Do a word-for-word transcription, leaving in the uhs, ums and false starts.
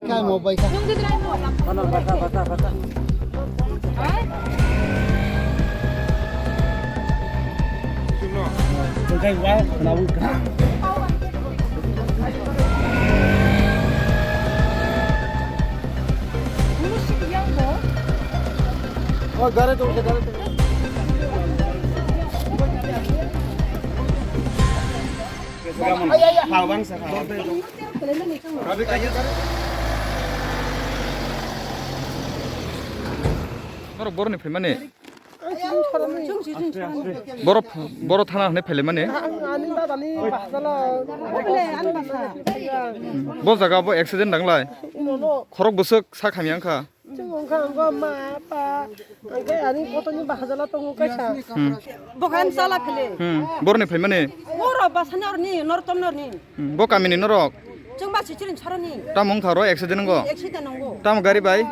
Kai mo bai ka. Oh, gare to, gare to. Norok boroni phaimani? Boro, boro thana hwnwi phailaimani? Ani baba ni bahajalo. Bo jaga bo accident danglai. Khorok bwswk sa khamya wngkha. Chwng wngkha, wngkha, ma, pa, hwnkhe ani gotoni bahajala tongo kaisa. Hmm. Bo khe ani chala phele. Hmm. Boroni phaimani? Oro basani oroni, norok tomni oroni. Hmm. Bo kamini norok? Chwng ba chichirin saroni. Tamo wngkha ro accident wngkha? Accident wngkha. Tamo gari bai?